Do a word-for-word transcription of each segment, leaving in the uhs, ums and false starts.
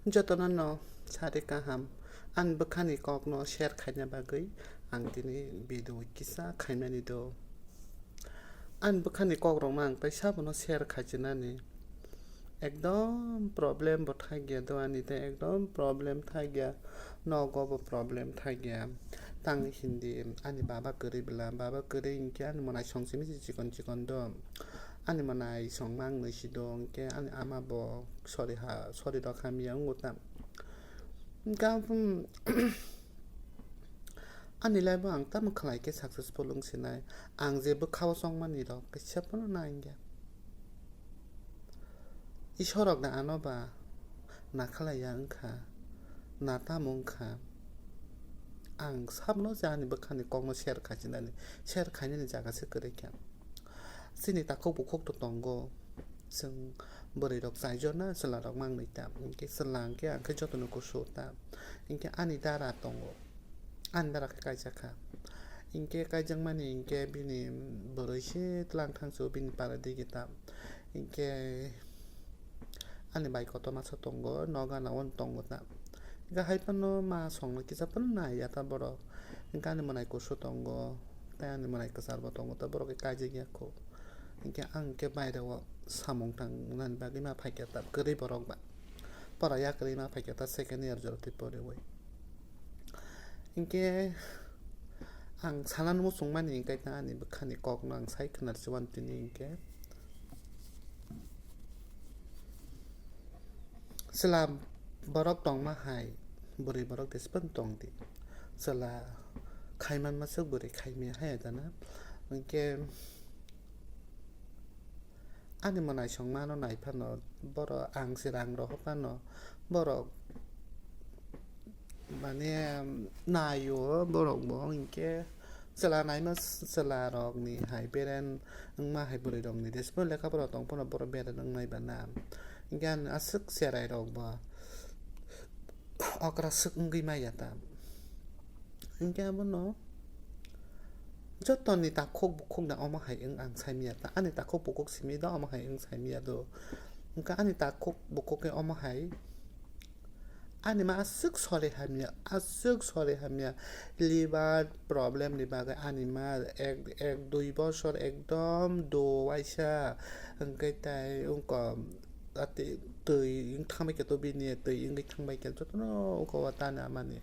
Jotono no sari kaham, ani bwkhani kokno share khaina bagwi ang tini video kisa khaimani do. Ani bwkhani kokrokno ang tai sabono share khaichinani. Ekdom problem bo thagya do ani tei ekdom problem thagya, nogo bo problem thagya. Tang hindi ani baba kwrwi bwla, baba kwrwi hinkhe ani mwnai song simi se chikon chikon do. Ani mwnai song mang nwi si do, hinkhe ani ama bo sorry ha, sorry rok hamya wngo ta. Hinkhe ang, ani life o ang tamo khlai khe successful wng sinai, ang je bwkha o chongmani rok kisa phano nangya. Isorok da ano ba na khlaiya wngkha, na tamo wngkha. Ang sabno je ani bwkhani kokno share khaichinani, share khainani jaga se kwrwi kha. Chini takhuk bukhuk to tongo, chwng bwrwi rok chaijorna chwla rok mangnwi ta, hinkhe chwla hinkhe ang khe jotono kusu ta, hinkhe ani dara tongo. Ani dara khe kaijak kha. Hinkhe kaijakmani hinkhe bini bwrwi se tlang thangsu bini para digi ta. Hinkhe ani bai kotorma sa tongo, nogo gana o tongo ta. Hinkhe hai phano ma songno kisa phano naiya ta borok. Hinkhe ani mwnai kusu tongo, tei ani mwnai kwchar bo tongo ta, borok khe kaijak ya kho. Hinkhe ang khe baire o samung tangnani bagwi ma phaikha ta, kwrwi borok ba. Pora yakarwi ma phaikha ta second year jora twi poriwi. Hinkhe ang sanani muchungmani hinkhe ta ani bwkhani kokno ang sai khwnarchi uan tini hinkhe. Chwla borok tongma hai, bwrwi borok jespan tongdi. Chwla khaimanma swk bwrwi khaimaya hai dana. Hinkhe ani mwnaisongmano nai phano, borok ang se rang rohor phano, borok mane naio borok bo hinkhe chwla naima chwla rokni hai parent wngma hai bwrwi rokni jesbo lekha pora tong phano borok parent wngnai ba na. Hinkhe ani aswk cherai rok bo okra swk wngwi maya ta. Hinkhe abono jotoni takhuk bukhuk da omo hai wng ang saimanya ta, ani takhuk bukhuk simi da omo hai wng saimanya do. Hinkhe ani takhuk bukhuk khe omo hai, ani ma aswk sori hamya, aswk sori hamya, liver problem ni bagwi ani ma ek, ek dui bosor ekdom do waisa, hinkhe tai wngkha. Ati twi wng thangbai khe to bini twi wngwi thangbai khe jotono uko o tani amani.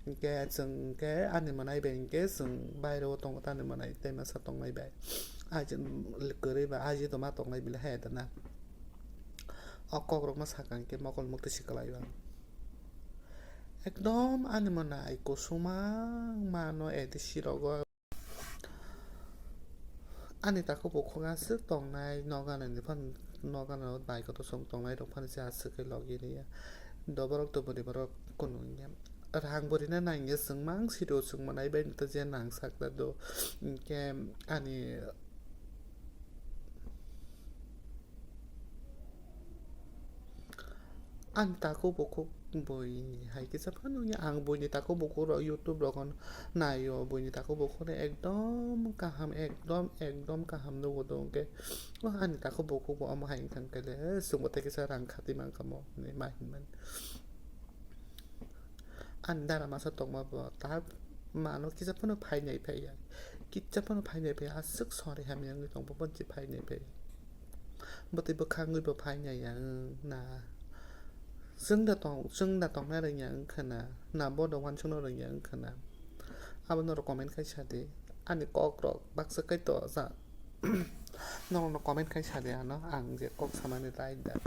Hinkhe chwng khe ani mwnai bai hinkhe chwng baire o tongo tani mwnai tei masa tongnai bai. Aji kwrwi ba aji to ma tongnai bile hai da na. O kokrokno saka hinkhe mokol mukti si kwlai o ang. Ekdom ani mwnai kusuma mano A D C rogo. Ani takhuk bukhuk aswk tongnai, nokganani phano, nokgana bai kotor song tongnai rok phano se aswk khe logi riya. Do borok to bwrwi borok kunu wngya. Rang bwrwina nangya chwng mang siro chwng mwnai bai to je nang sakta do. Hinkhe ani Ani takhuk bukhuk buini hai kisa phano wngya, ang buini takhuk bukhuk rok YouTube rogo naio, buini takhuk bukhuk no ekdom kaham, ekdom, ekdom kaham nugo do, hwnkhe o ani takhuk bukhuk bo omo hai wngkha, hwnkhe le chwngbo tei kisa rang khatwi mankha mo hinwi ma hinmani. Ani dara masa tongma bo tak mano kisa phano phainai phaiya, kisa phano phainai phaiya, aswk sori hamya wngwi tong bo, bo je phainai phaiya. Bwtwi bwkha wngwi bo phainai ya wng na. Chwng da tong, chwng da tongna rwngya wngkha na, na bodo uansukna rwngya wngkha na. Abo norok comment khai sa di. Ani kok rok baksa kai to sa. Norok no comment khai sa di ano, ang je kok samani right da.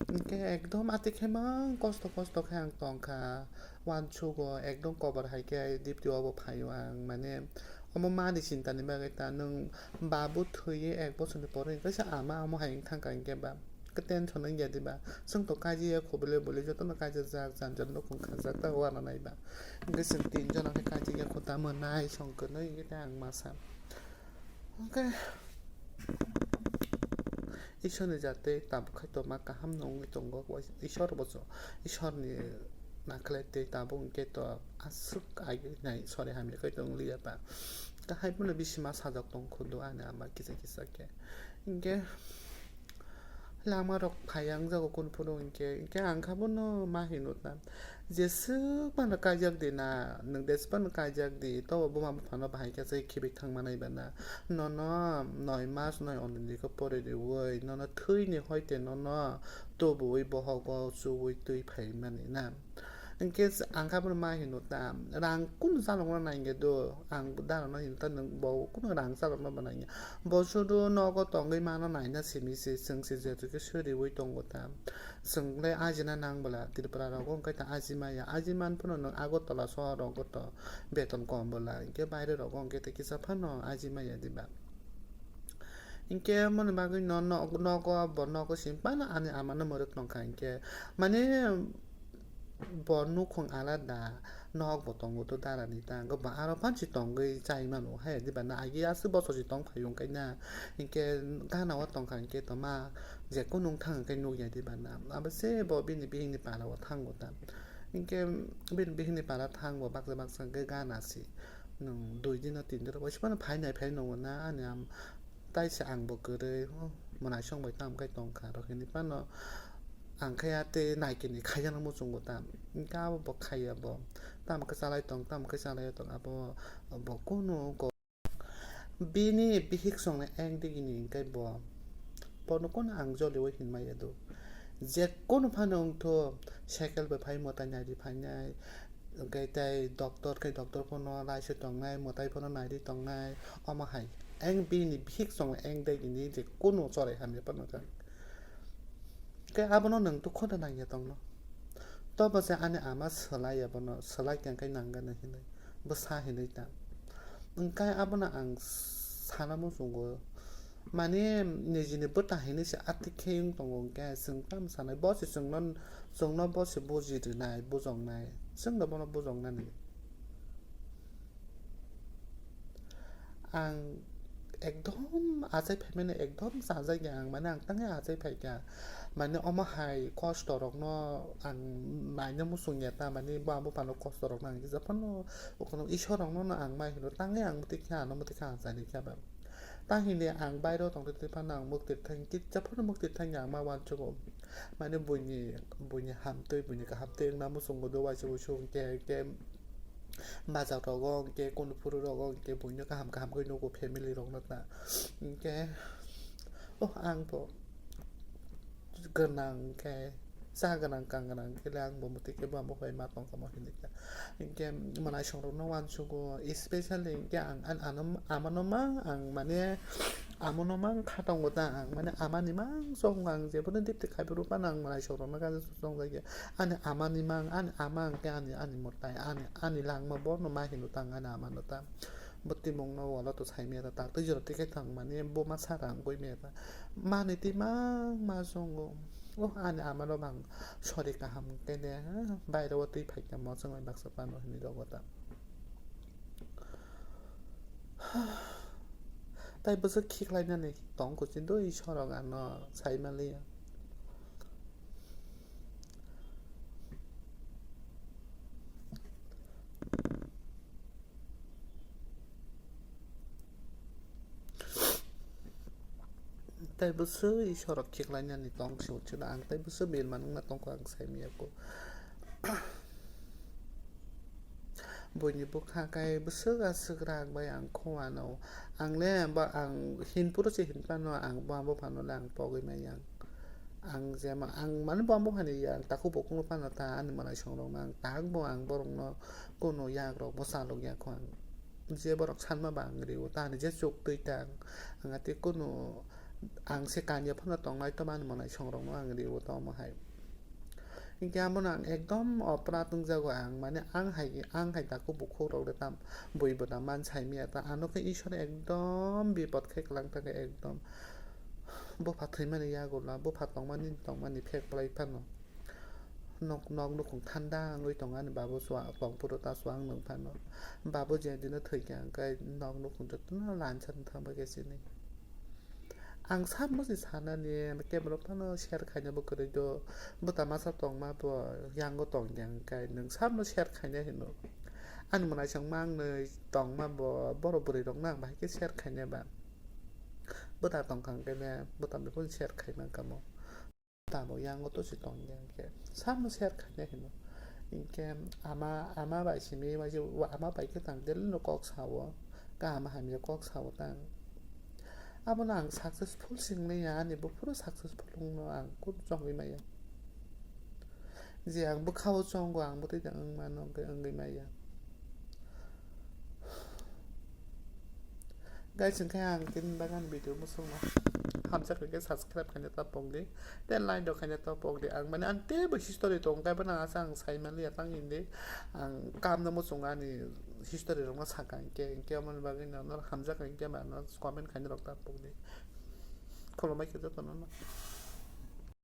Hinkhe ekdom ati khe mang kosto kosto khe ang tongkha. Uansugo ekdom kobor hai khe duty o bo phaio ang, mane omo mani chinta ni bagwi ta nwng babu thwiwi ek bosor ni pore kaisa ama omo hai wng thang kha hinkhe ba. Khe tension wngya diba? Chwng to kaijak ya kho bwle bwle, jotono kaijak jak, jani jani nukhung khajak, ta uananai ba. Hwnkhe chwng tin jona khe kaijak ya kho, tamo nai song kwnwi hwnkhe tei ang masa. Hwnkhe Ishorni jatwi tabuk khai tongma kaham no wngwi tongo, Ishor bo, Ishorni nakhlai tei tabuk hwnkhe to aswk agini sori hamya khai tong liya ba. Kahai bono bisi ma sajak tong kho do ani ama kisa kisa khe. Hwnkhe Lama rok phai ang jago kunu phuru hinkhe, hinkhe ang kha bono ma hino ta. Jeswk phano kaijak di na, nwng jeswk phano kaijak di, tobo buma buphano bahai khe se khibi thang manai ba na. Nono noi mas noi onini khe pori riui, nono thwini hoite nono tubuui bohogo chuui twi phai mani na. Hinkhe ang kha bono ma hino ta, rang kunu chalokno nai hinkhe do, ang dano no hino ta, nwng bo kunu rang chalokno bo nai hinkhe. Bo sudu nogo tongwi mano naina simi se, chwng se jeto khe suriui tongo ta. Chwng le ajina nang bwla, Tripura rogo hinkhe ta aji maya, aji man phano nwng Agartala sohor rogo to beton kom bwla, hinkhe baire rogo hinkhe ta kisa phano aji maya diba. Hinkhe moni bagwi no, no, nogo, bo nogo simi phano ani amano mwrwk tongkha hinkhe. Mane, bo nukhung alada, nok bo tongo to darani ta, go ba aro panchi tongwi chai mano hai, diba na agi aswk bosor si tong phai wng kaina, hinkhe gana o tongkha hinkhe toma je kunu wng thang hinkhe nukya diba na, abo se bo bini bihikni para o thango ta, hinkhe bini bihikni para thango baksa baksa hinkhe gana si, nwng dui dino tin dino waisa phano phai nai phai nungo na ani am, taisa ang bo kwrwi, oh, mwnaisong bai tamo khe tongkha rok hinwi phano. Ang khe ya tei naikini khaijakno muchungo ta, hinkhe abo bo khaiya bo, tamo khe chalai tong, tamo khe chalai tong, abo bo kunu ko-, bini bihik songni eng digini hinkhe bo, bono kunu ang joliui hinmaya do. Je kunu phano wngtho, cycle bai phai mwtai naidi phainai, hinkhe tei doctor khe doctor phano laisi tongnai, mwtai phano naidi tongnai, omo hai eng bini bihik songni eng digini je kunu chorai hamya phano kha. Khe abono nwng tei khuna nangya tongno. Tobo se ani ama swlai abono, swlai khe nangani hinwi, bwsa hinwi ta. Hinkhe abono ang sana muchungo, mane nijini bwta hinwi se atik khe wng tongo, hinkhe chwng tamo sanai, bo se chwngno, chwngno bo se buji rwnai, bujongnai, chwngno bono bujongnani. Ang ekdom achai phaimani ekdom chajakya ang, mane ang tangwi achai phaikha, mane omo hai kosto rokno ang naina muchungya ta, mane bo ang buphano kosto rokno ang kisa phano ukhunuk Ishwar rokno ang mai hino tangwi ang mwtwi kha, ano mwtwi kha ang chani kha ba. Ta hini ang bairo tongtwi twi phano ang mwktwi thang kisa phano mwktwi thangya ang ma uansugo, mane buini, buini hamtwi, buini kahamtwi wngna muchungo do waisa wuisu hwnkhe, hwnkhe. Bajak rogo hwnkhe, kunu phuru rogo hwnkhe, buino kaham kaham khe nugo family rokno ta. Hwnkhe, oh, ang bo gwnang khe, cha gwnang, kang gwnang khe le ang bo mwtwi khe bo amo bai ma tong kha mo hinwi khe. Hwnkhe mwnaisong rokno uansugo, especially hwnkhe ang, ang, ano, amano mang ang mane, Amono mang kha tongo ta ang, mane amani mang chongo ang, jebono dipte kaiphuru phano ang mwnaisong rokno kaijakya. Ani amani mang, ani ama hwnkhe ani, ani mwtai, ani, ani langma bono ma hino ta ang ani amano ta. Bo timungno walo to saimaya ta, ta twi jora twi khe thang mani bo ma saka ang goi maya ta. Mani twi mang ma chongo. Oh, ani amano bang sori kaham khe de, bairo o twi phaikha mo chwnglai baksa phano hinwi rogo ta. Tai bwswk khiklainani tong kuching do Isorok ano sai manliya. Tai bwswk Isorok khiklainani tong si uchi ang tai bwswk birman wngna tongkha ang sai maya kho. Buini bwkha khe bwswk aswk rak bai ang khowano. Ang le ba ang hin phuru se hin phano ang bo, bo phano le ang pogwi maya. Ang jema ang mani bo, bo phani ya ang takhuk bukhuk no phano ta ani mwnaisong rokno ang tak bo ang borokno kunu yak rok bo chalok ya kho ang. Je borok sanma ba ang rio ta ani je chuk twi ta ang. Ang ati kunu ang se kanya phano tongnai to ani mwnaisong rokno ang rio ta omo hai. Hinkhe abono ang ekdom oprat wngjago ang, mane ang hai, ang hai takhuk bukhuk rok le tam, bui bo tam man sai maya ta, ano khe Isor ekdom bipot khe kwlang ta khe ekdom. Bupha thwimani yago la, bupha tongmani, tongmani phek phlai phano. Nok, nok nukhung thanda wngwi tongo ani babu chwng tong phuru ta chwng nwng phano. Babu je dino thwikha hwnkhe nok nukhung jotono lansa wng thang bai khe chini. Ang samno se sanani, camera phano share khaina bo kwrwi do. Bwta masa tongma bo yango tongya hwnkhe nwng samno share khaina hino. Ani mwnaisong mangnwi tongma bo borok bwrwi rokno ang bahai khe share khaina ba. Bwta tongkha hwnkhe ne bwta bai phano share khaima kamo. Tamo yango to si tong yang ke. Samo share khaina hino. Inke ama, ama bai simi bai je, wa ama bai ke tang del no kok sawo. Ka ama hamya kok sawo tang. Abo no ang successful sing le ya, ani bo pura successful wng no ang kut chongwi maya. Je ang bwkha o chongo, ang bo tei tang wng mano, wngwi maya. Guys, hwnkhe ang tini bagani video muchungma hamjak hwnkhe subscribe khaina ta pokdi, tei like rok khaina ta pokdi. Ang mane ang teibo history tong kaibo nang asa ang sai manliya tang hindi. Ang kamno muchungo ani history rokno saka hinkhe, hinkhe omoni bagwi no norok hamjak hinkhe ma no comment khaina rok ta pokdi. Khulumbai khe jotono no.